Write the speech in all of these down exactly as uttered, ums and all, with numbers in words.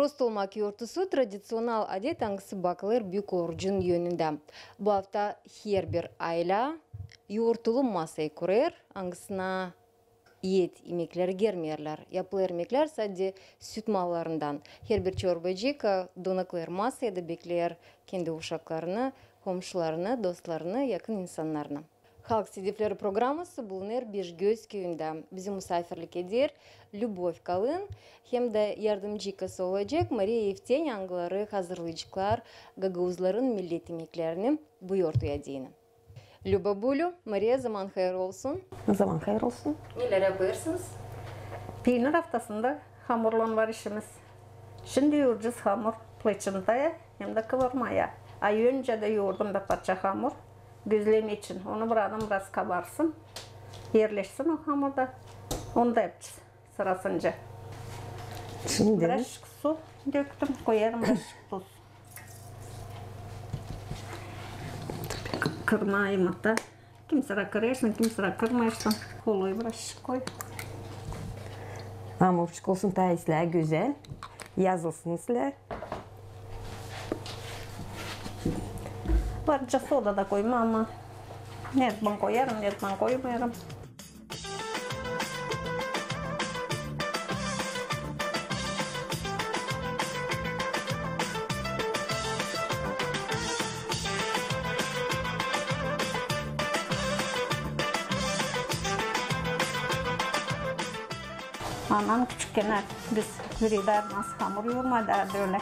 Prost olmak yourtusu tradiţional adet, angısı bakılêr Büük Orucun önündä. Bu afta herbir aylä yourtulu masayı kurêr, angısına et imekleri germeerlär. Yapılêr imeklär sade süt mallarından. Herbir çorbacık donaklêêr masayı da bekleer kendi uşaklarını, komşularını, dostlarını, yakın insannarını. Halk sedefleri programası bulunêr Beşgöz küüyündä. Bizi musaafirlik eder Lübov Kalın, hem dä yardımcıkası olacek Mariya Evteni, angıları hazırlayaceklar gagauzların millet imeklerini bu yortuya deyni. Lüba bulyu, Mariya, zaman hayır olsun. Zaman hayır olsun. Neler yapêrsınız? Piinir aftasında hamurlan var işimiz. Şindi youracez hamur plışıntaya hem dä kıvırmaya. A öncä dä yourdum bir parça hamur gözlemäk için. Onu bradım biraz kabarsın, erleşsin o hamurda. Onu da yapacez sırasınca. Şindi birazcık su döktüm, koyarım birazcık tuz. Kırma yumurta. Kimisi kırêrsın, kimisi kırmêêrsın. Kolay birazcık koy. Hamurçuk olsun taa islää gözäl. Yazılsın islää. Varınca soda da koyma, ama ne zaman koyarım, ne zaman koymêêrım. Anam küçükkän biz ödärdi nasıl hamur yourmaa, derdi ölä: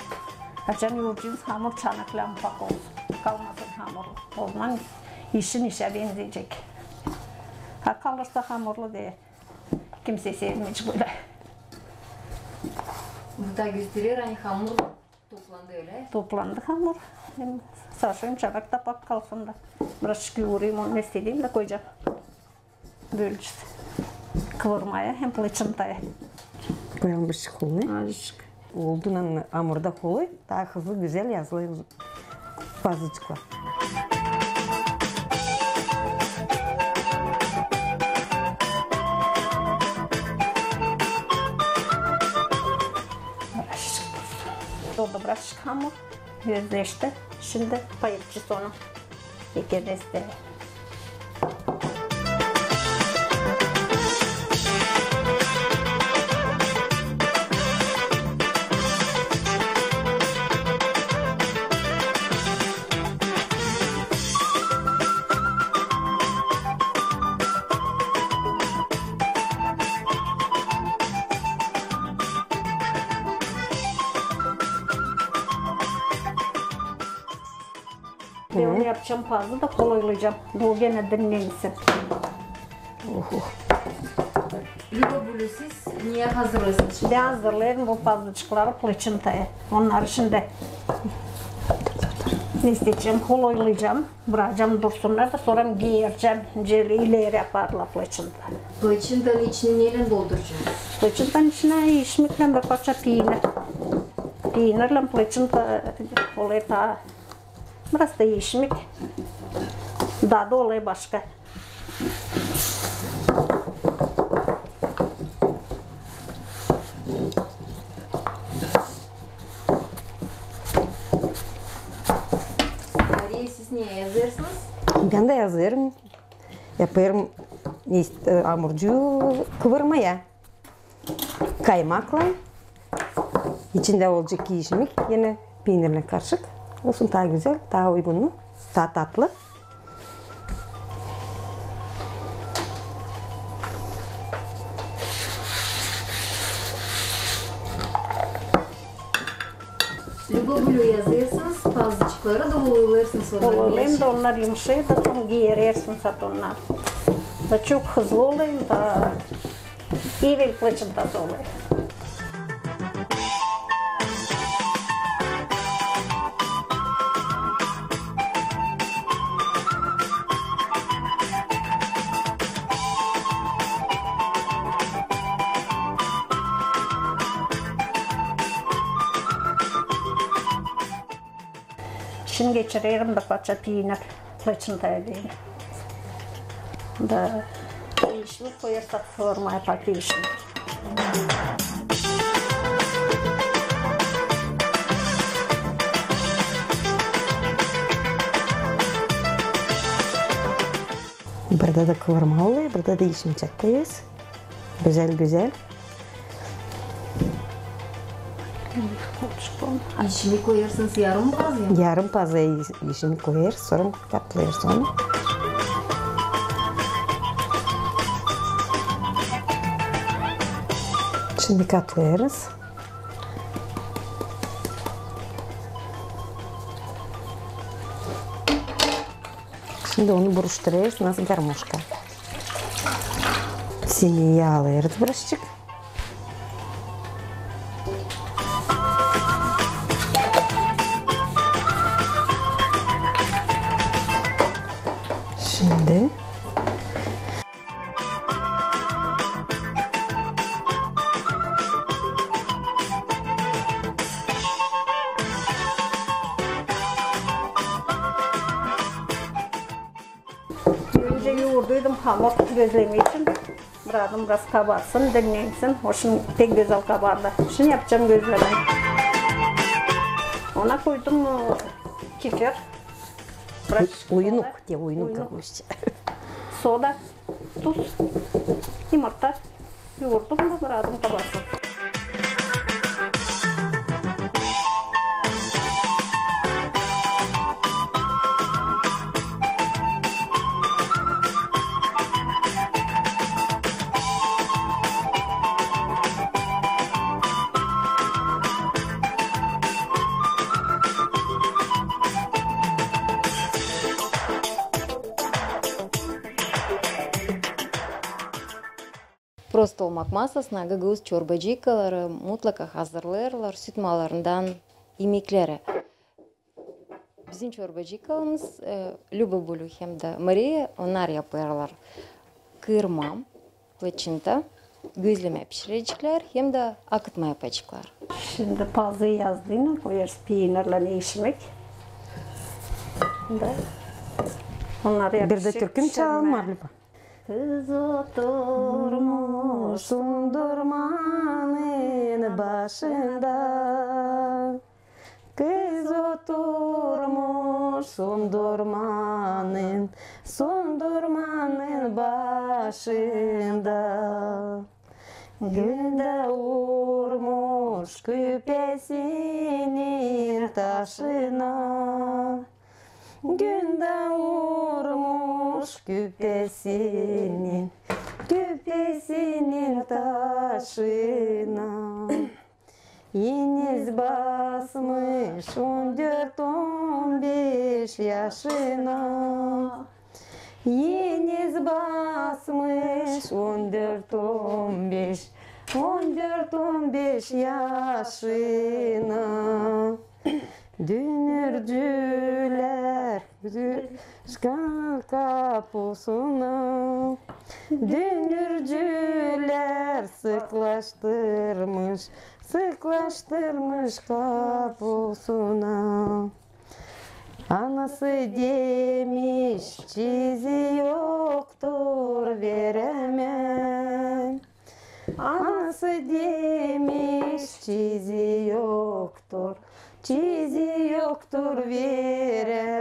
açan youracez hamur, çanaklan pak olsun, kalmasın hamurlu. O zaman işin işä benzeyecek. Ha kalırsa hamurlu diil, kimsey sevmeyecek bölä. Bu da gösterer, ani hamur toplandı, ölä? Toplandı hamur. Hem saşayım, çanak da pak kalsın da. Birazcık yourayım, onu ne istediyim dä koyacam. Böleceğiz. Kıvırmaya hem plışıntaya. Koyalım birazcık kolay. Azıcık. Oldu, hamurda kolay, taa hızlı, gözäl yazılêr pazıcıklar. Oldu birazcık hamur. Özleşti. Şindi payacez onu. İki deste. Bän onu yapacam pazı da kolaylayacam. Bu genä dinnensin. Oho. Lüba bulyu, siz ne hazırlêêrsınız şindi? Bän hazırlêêrım bu pazıcıkları plışıntaya. Onnarı şindi isteyecäm, kolaylayacam. Brakacam dursunnar da, sora geerecäm, celi ileri yaparlar plışınta. Plışıntanın içini neylän dolduracez? Plışıntanın içinä işmiklän bir parça piinir. Piinirlän plışınta olêr taa biraz da işmik. Dadı olêr başka. Mariya, siz ne hazırlêêrsınız? Bän dä hazırım. Yapêrım hamurcuyu kıvırmaya. Kaymaklan. İçindä olacek işmik, genä piinirlän karışık. Olsun taa gözäl, taa uygunlu, taa tatlı. Lüba bulyu hazırlêêrsınız, pazıcıkları da kolaylayêrsınız. Kolaylayêrım da, onnar yumuşêêr da, sora geerersiniz onnarı. Da çok hızlı olêr da, iivel plışıntası olêr. Şindi geçirerim da parça piinir plışıntaya deyni. Da işmik koyarsak, kıvırmaya, paki işmik. Burada da kıvırma olêr, burada da işimçak koyêrız. Gözäl-gözäl. İşimi koyêrsınız yarım pazıya? Yarım pazıya iş-, işimi koyêrız, sora katlêêrız onu. Şindi katlêêrız. Şindi onu buruşturêrız, nasıl garmuşka. Seni yaalêêrız birazçık. Şindi öncä yuurduydım hamur gözlemäk için. Brakaydım biraz kabarsın, dinnensin. O şindi pek gözäl kabardı. Şindi yapacam gözlemä. Ona koydum, e, kefir. Biraz soda. Uynuk, te uynuk. Uynuk. Soda, tuz, yumurta. Yuurdum da brakaydım kabarsın. Prosto olmak masasına gagauz çorbacıkaları mutlaka hazırlêêrlar süt mallarından imekleri. Bizim çorbacıkalarımız, e, Lüba Bulü hem dä Mariya, onnar yapêrlar kıırma, laçinta, gözlemä pişireceklär hem dä akıtma yapaceklar. Şindi pazıyı yazdıynan koyêrız peenirlän işimäk. Da onnar yapışêr. Bir dä türkü mü çalalım, Lüba? Kız oturmuş sundurmanın başında. Kız oturmuş sundurmanın, sundurmanın başında. Gün dä urmuş küpesinin taşına. Gün dä urmuş küpesinin, küpesinin taşına. Eniz basmış on dört, on beş yaşına. Eniz basmış on dört, on beş, on dört, on beş yaşına. Dünürcülär kapusuna, dünürcülär sıklaştırmış, sıklaştırmış kapusuna. Anası demiş, çizi yoktur, veremem. Anası demiş, çizi yoktur, çizi yoktur, veremem.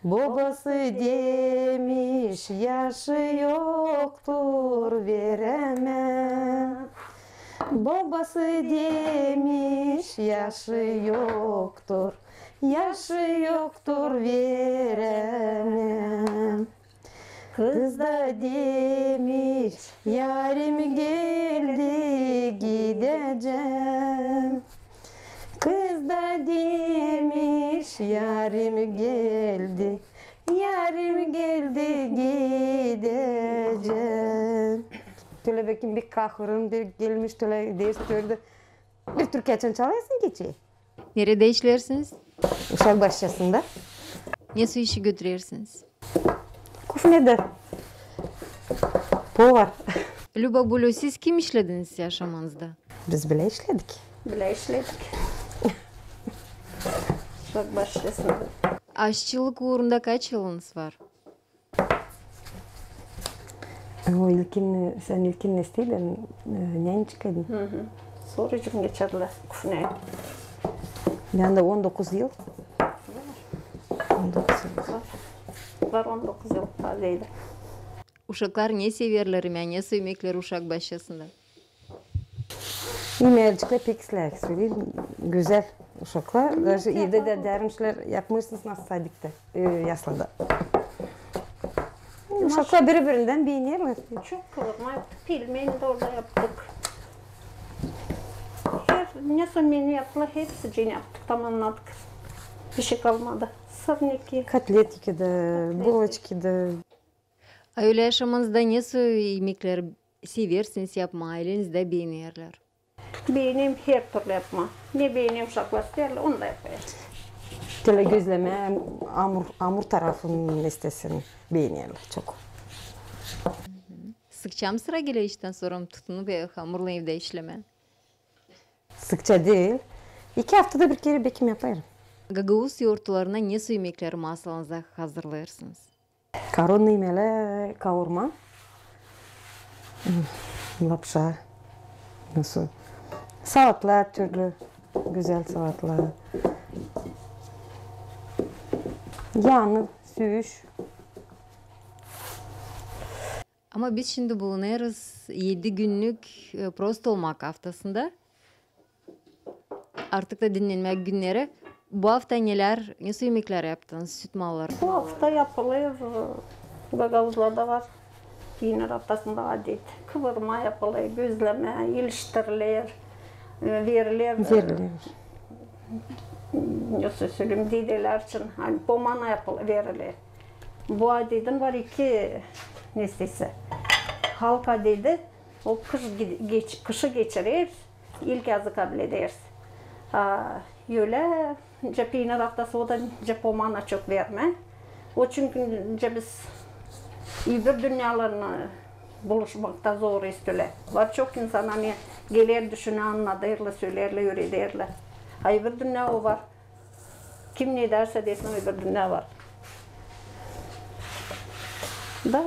Bobası demiş, yaşı yoktur, veremem. Bobası demiş, yaşı yoktur, yaşı yoktur, veremem. Kız da demiş, yarim geldi, gidecäm. Kız da demiş, yarim geldi, yarim geldi, gidecäm. Tölä bekim bir kahırın bir gelmiş, tölä ders gördü. Bir türkü açan çalêrsın geçey. Neredä işleersiniz? Uşak başçasında. Nesoy işi götürersiniz? Kufnedä. Povar. Lüba Bulü, siz kim işlediniz yaşamanızda? Biz bilä işledik. Bilä işledik. Uşak başçasında. Aşçılık uurunda kaç yılınız var? O ilkin, sän ilkin nesteydin, e, nänçikaydın? Hı hı. Sora geçärdilär kufneyä. Bendä on dokuz yıl. On dokuz yıl. Var on dokuz yıl tazeydi. Uşaklar ne severlär imää, ne sö- imekleri uşak başçasında? İmeerciklär pek islää, söleyim, gözäl uşaklar. Даже evdä dä deermişlär, yapmêêrsınız nasıl sadiktä, e, yaslada. Uşaklar biri-birindän beenerlär. Çok kıvırma yaptık. Pelmeni dä orada yaptık. Her, ne sö menü yaptılar, hepsicini yaptık, tamamladık. Bir şey kalmadı. Sırniki. Kotletiki dä, buloçki dä. A ölä yaşamanızda ne sö- imekleri seversiniz yapmaa, ayleniz dä beenerlär? Beenerim her türlü yapmaa. Ne beenerim uşaklar isteerlär, onu da yapêrım. Tölä gözlemää, amur, amur tarafın istesin, beenerlär çok. Sıkça mı sıra geler iştän sora tutunup hamurlan evdä işlemää? Sıkça diil. İki aftada bir kerä bekim yapêrım. Gagauz yortularına ne sö- imekleri masanıza hazırlêêrsınız? Koronno imeklär: kaurma, lapşa, nasıl, salatlar türlü, gözäl salatlar, yaanı, süüş. Ama biz şindi bulunêrız edi günnük, e, prost olmak aftasında. Artık da dinnenmäk günneri. Bu afta nelär, ne sö- imeklär yaptınız, süt malları? Bu afta yapılêr, e, gagauzlarda var. Piinir aftasında adet. Kıvırma yapılêr, gözlemä, iliştiriler, e, veriler. E, veriler. Ne sö- söleyim, dedelär için, ani pomana yapılêr, veriler. Bu adetin var iki, neysä, halk adeti. O kış ge- geç-, kışı geçireriz, ilkyazı kablederiz. A ölä, nicä piinir aftası, o da nicä pomana çok vermää. O çünkü nicä biz öbür dünnälerni buluşmakta zoruz ölä. Var çok insan, ani geler, düşüner, annadêrlar, söleerlär, üürederlär. A öbür dünnä o var. Kim ne dersä desin, öbür dünnä var. Da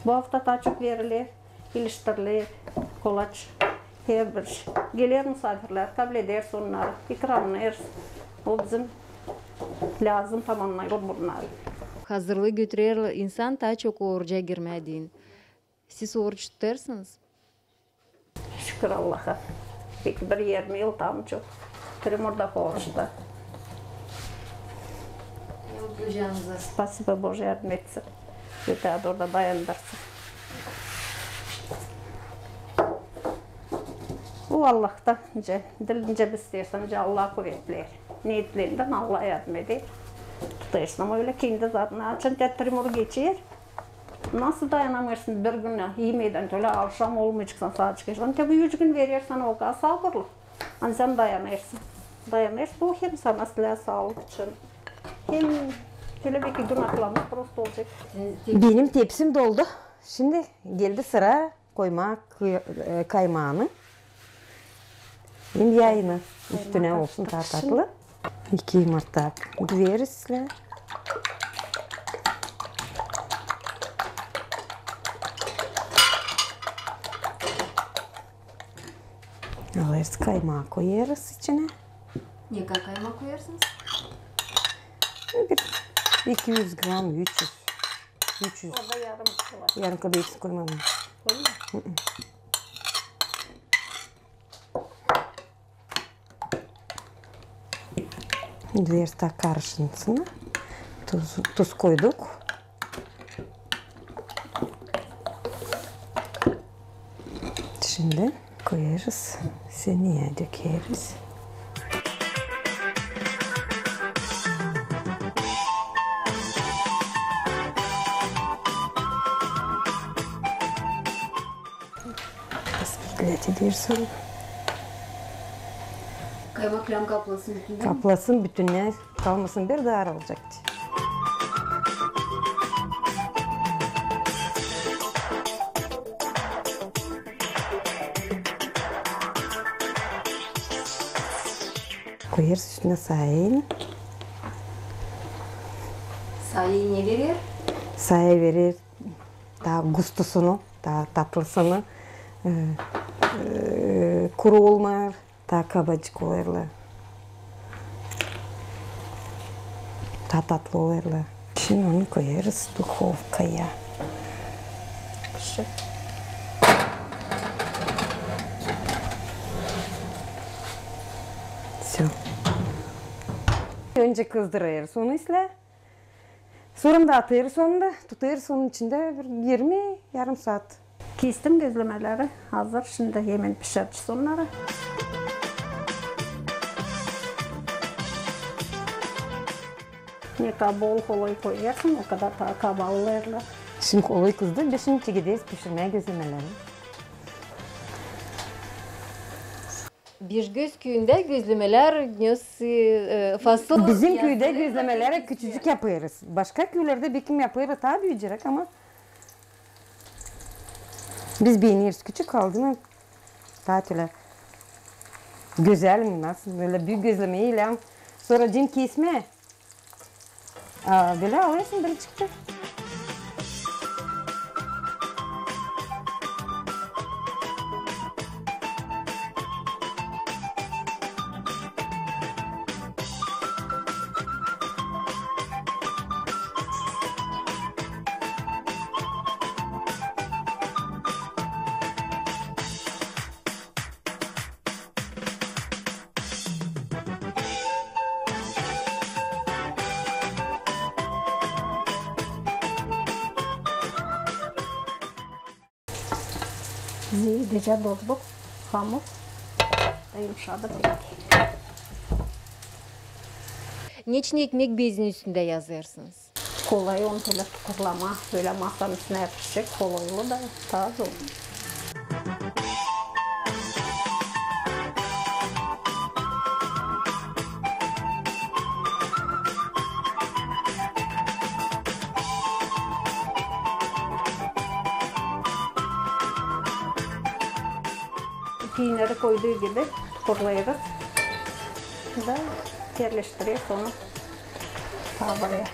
bu afta taa çok veriler, iliştiriler, kolaç, herbir şey. Geler musaafirlär, kablederiz onnarı, ikramnêêrız. O bizim lääzım, tamamnêêrız bunnarı. Hazırlıı götürer insan taa çok oruca girmää deyni. Siz oruç tutêrsınız? Şükür Allaha. Pek bir irmi yıl tam çok Tremurda oruçta. Ne mutlu canınıza. Спасибо, Боже yardım etsin. Ötää dä orada dayandırsın. O Allahta, nicä, diil nicä biz isteersän, nicä Allah kuvetleer. Neetlerindän Allah yardım eder. Tutêrsın, ama ölä kendi zatına. Açan Tremur geçer. Nasıl dayanamêêrsın bir günä, imedän, ölä akşam olmayaceksan, saat çıkaceksan. Te bu üç gün verer sana o kadar sabırlı. Ani sän dayanêrsın. Dayanêrsın, bu hem sana islää saalık için. Hem ölä bir iki gün aklamız prost olacek. Benim tepsim doldu. Şindi geldi sıra koymaa kı-, e, kaymaanı. Hem yayını üstünä olsun taa tatlı. İki yumurta düveriz islää. Alêrız kaymaa, koyêrız içinä. Ne kadar kaymaa koyêrsınız? Bir iki üz gram, üç üz. Üç üz. Orada yarım kilo. Yarım kilo eksik koymam. Koyma. Düveriz taa karışsın. Tuz, tuz koyduk. Şindi koyêrız, seniä dökeriz. Biraz bekletä dersin. Kaymak lääzım kaplasın bütün, diil mi? Kaplasın bütünnä, kalmasın, bir dä aralacek. Koyêrız üstünä sayin. Sayin ne verer? Sayin verer taa gustusunu, taa tatlısını. E, e, kuru olmêêr, taa kabacık olêrlar. Taa tatlı olêrlar. Şimdi onu koyarız duhovkaya. Pişer. Всё. Önce kızdırırız onu islää. Sora da atêrız onu da, tutêrız onun içindä bir irmi, yarım saat. Kestim gözlemeleri, hazır. Şindi hemen pişirecez onnarı. Ne kadar bol kolay koyarsın, o kadar taa kabarêrlar. Şindi kolay kızdı, biz şindi çekecez pişirmää gözlemeleri. Birgöz küüyündä gözlemelär, e, fasıl. Bizim küüdä gözlemeleri küçücük yapêrız. Başka küülerdä bekim yapêrlar taa büüyecek, ama biz beeneriz küçük, kaldı mı taa tölä gözäl, nasıl, bölä büük gözlemä ilän. Sora deyni kesmää. Aa, bölä alêrsın, bölä çıktı. Zeedecä dolduk hamur. Da yumuşadı pek. Neçin ekmek bezinin üstündä yazêrsınız? Kolay onu bölä tukurlamaa, bölä masanın üstünä yapışacek, kolay olur da taa zor. Piineri koyduuç gibi tukurlêêrız da erleştireriz onu tablaya.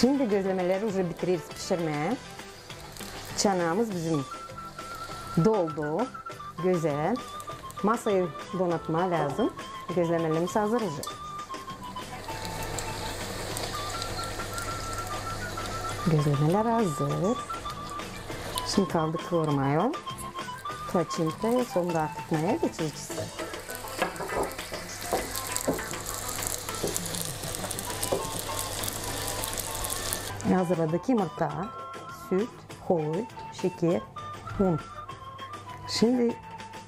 Şindi gözlemeleri уже bitireriz pişirmää. Çanamız bizim doldu. Gözäl. Masayı donatmaa lääzım. Gözlemelerimiz hazır уже. Gözlemelär hazır. Şindi kaldı kıvırmaa. Plaçinta, sora da akıtmaya geçecez. Hazırladık yımırta, süt, hoy, şeker, un. Şindi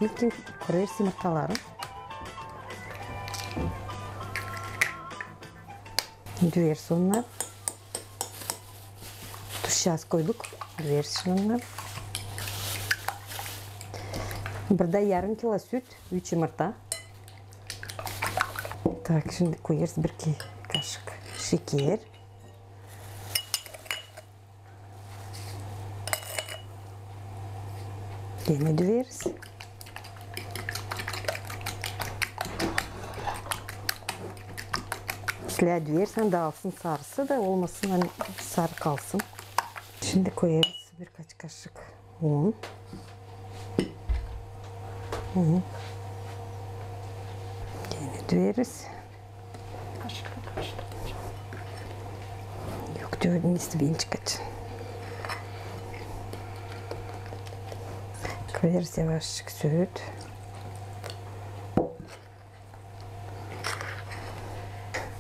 ilkin kırêrız yımırtaları. Düveriz onnarı. Tuz, şaz koyduk. Düveriz şindi onnarı. Burada yarım kilo süt, üç yımırta. Tak, şindi koyêrız bir iki kaşık şeker. Genä düveriz. İslää düversin, daalsın sarısı da olmasın, ani sarı kalsın. Şindi koyêrız birkaç kaşık un. Hı. Genä düveriz. Kaşıkla karıştıracam. Yok, düversin, isteerim çıkacak. Koyêrız yavaşçık süt.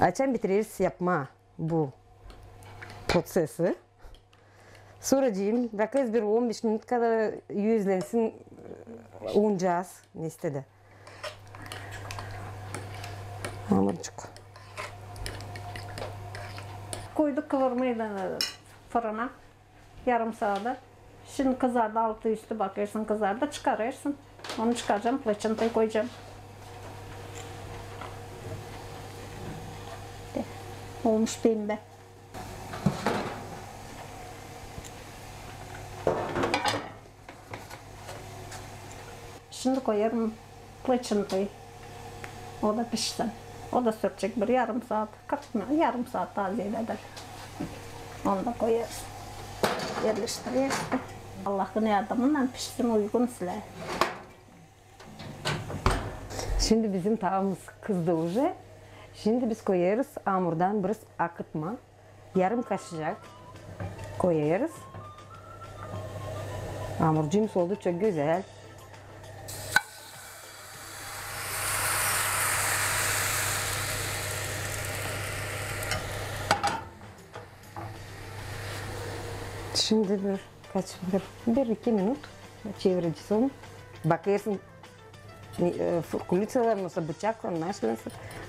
Açan bitireriz yapmaa bu proţesi. Sora deyni brakêrız bir on beş minut kadar üzlensin, e, uncaz, ne isteer. Hamurcuk. Koyduk kıvırmayı da fırına. Yarım saada. Şindi kızardı altı üstü, bakêrsın kızardı, çıkarêrsın. Onu çıkaracam, plaçintayı koyacam. De, olmuş pembä. Şindi koyêrım plaçintayı. O da pişsin. O da sürecek bir yarım saat, kırk minut, yarım saat taa zeedä dä. Onu da koyêrız. Erleştireriz. Allahın yardımınnan pişsin uygun sizlär. Şindi bizim tavamız kızdı uje. Şindi biz koyêrız amurdan biraz akıtma. Yarım kaşıcak koyêrız. Amurcuumuz oldu çok gözäl. Şindi bir kaç, bir, bir-iki minut çevirecez onu. Bakêrsın, e, f-, kulitsalar nasıl, bıçaklan nasıl,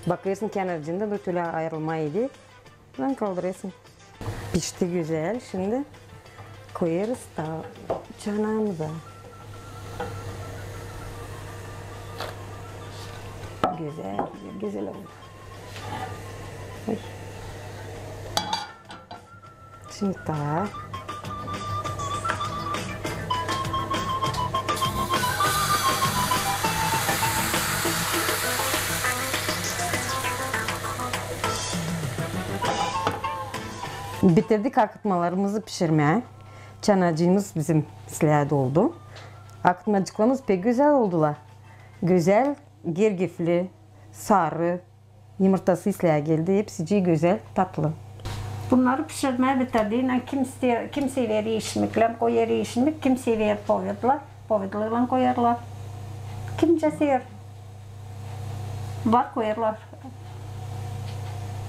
bakêrsın kenarcıından da tölä ayırılmêêr. Buradan kaldırêrsın. Pişti gözäl. Şindi koyêrız da çanamıza. Gözäl, gözäl, gözäl oldu. Oy. Şindi taa. Bitirdik akıtmalarımızı pişirmää. Çanacıımız bizim sizlär dä oldu. Akıtmacıklarımız pek gözäl oldular. Gözäl, gergefli, sarı, yımırtası sizlär geldi, hepsicii gözäl, tatlı. Bunnarı pişirmää bitirdiynän kim isteer, kim sever iişmiklän, koyêr iişmik, kim sever povidla, povidlaylan koyêrlar. Kimcä sever, var koyêrlar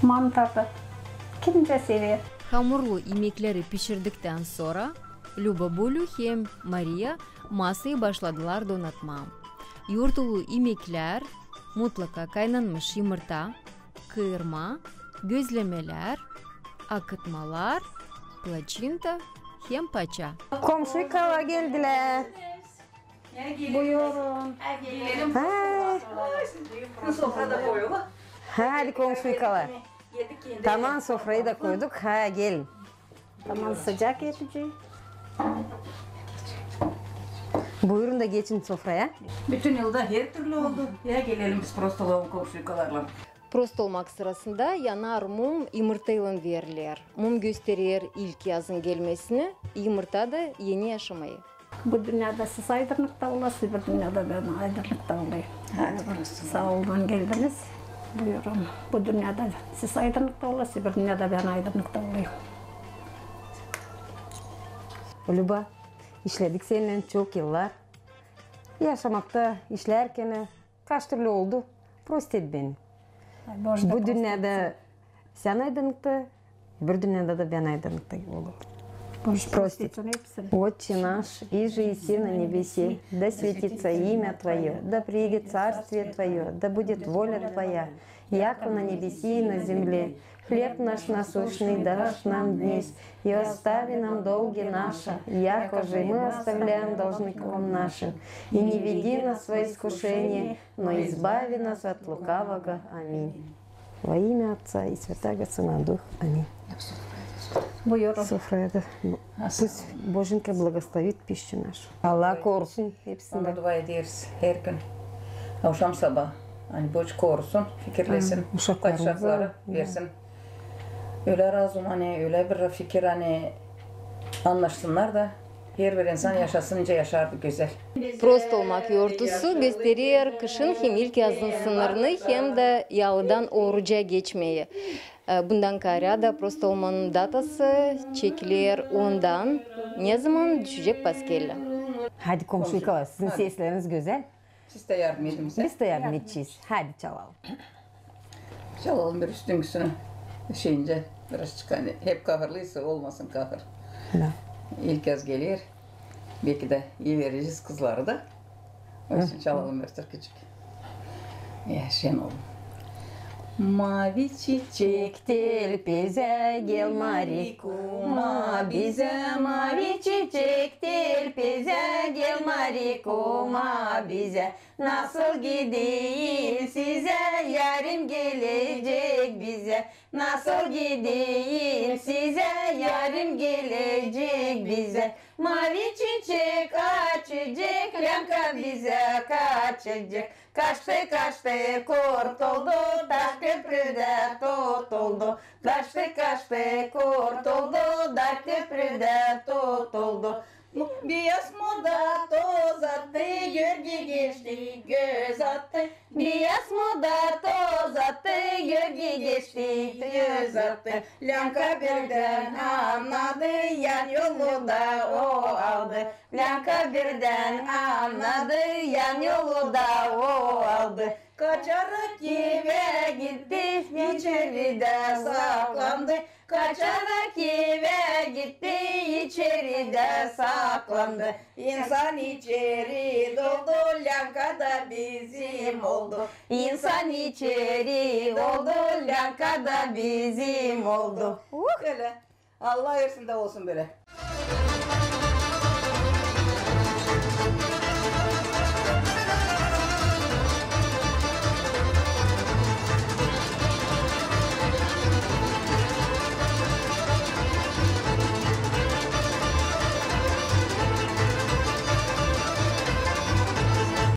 mantar da. Kimcä sever. Hamurlu imekleri pişirdiktän sora Lüba Bulü hem Mariya masayı başladılar donatmaa. Yortulu imeklär, mutlaka kaynanmış yımırta, kıırma, gözlemelär, akıtmalar, plaçinta hem paça. Komşuykalar geldilär. Buyurun. Ha. Sofra da koyuldu. Hadi komşuykalar. Tamam, sofrayı da koyduk. Ha, gelin. Tamam, sıcak etecek. Buyurun da geçin sofraya. Bütün yılda her türlü oldu. Ya gelelim biz prost olalım komşuykalarlan. Prost olmak sırasında yanar mum yımırtaylan veriler. Mum gösterer ilk yazın gelmesini, yımırta da eni yaşamayı. Bu dünnedä siz aydırnıkta olasınız, öbür dünnedä bän aydırnıkta olayım. Hadi, prost olalım. Saa olun, geldiniz. Buyurun. Bu dünnedä siz aydırnıkta olasınız, öbür dünnedä bän aydırnıkta olayım. Lüba, işledik sennän çok yıllar. Yaşamakta, işlärkän kaç türlü oldu. Prost et beni. Bu dünnedä sän aydırnıkta, öbür dünnedä dä bän aydırnıkta olêrım. Prost et. Отче наш, иже еси на небеси, да святится имя Твое, да придет царствие Твое, да будет воля Твоя, яко на небеси и на земле. Хлеб наш насущный дашь нам днесь, и остави нам долги наши, якоже и мы оставляем должником нашим. И не веди нас во искушение, но избави нас от лукавого. Аминь. Во имя Отца и Святаго Сына Дух. Аминь. Buyurun. Sofraya da. Пусть Боженька благословит пищу нашу. Allah korusun hepsini. Ona dua ederiz her gün. Avşam saba. Ani Boc korusun, fikirlesin, uşakları versin. Ölä razum, ani ölä bir fikir, ani annaşsınnar da, herbir insan yaşasın, nicä yaşardı gözäl. Prost olmak yortusu gösterer kışın hem ilk yazın sınırını hem dä yalıdan oruca geçmeyi. E, bundan kaarä da prost olmanın datası çekiler ondan, ne zaman düşecek paskellä. Hadi komşuykalar, sizin sesleriniz gözäl. Siz dä yardım edin bizä. Biz dä yardım edecez. Hadi çalalım. Çalalım bir üstünküsünü. Şeyincä, birazcık, ani hep kahırlıysa, olmasın kahır. İlk yaz geler. Belki dä iiverecez kızları da. Onun için çalalım bir türkücük. Yaşayın oğlum. Mavi çiçek telpezä, gel, Marikuma, bizä. Mavi çiçek telpezä, gel, Marikuma, bizä. Nasıl gideyim sizä, yarim gelecek bizä. Nasıl gideyim sizä, yarim gelecek bizä. Mavi çiçek açacek, Länka bizä kaçacek. Kaçtı, kaçtı, kurtuldu, taş köprüdä tutuldu. Kaçtı, kaçtı, kurtuldu, taş köprüdä tutuldu. Biyaz moda toz attı, görgü geçti, göz attı. Biyaz moda toz attı, görgü geçti, göz attı. Länka birdän annadı, yan yolu da o aldı. Länka birdän annadı, yan yolu da o aldı. Kaçarak evä gitti, içeridä saklandı. Kaçarak evä gitti, içeridä saklandı. İnsan içeri doldu, Länka da bizim oldu. İnsan içeri doldu, Länka da bizim oldu. Bölä. Allah versin da olsun bölä.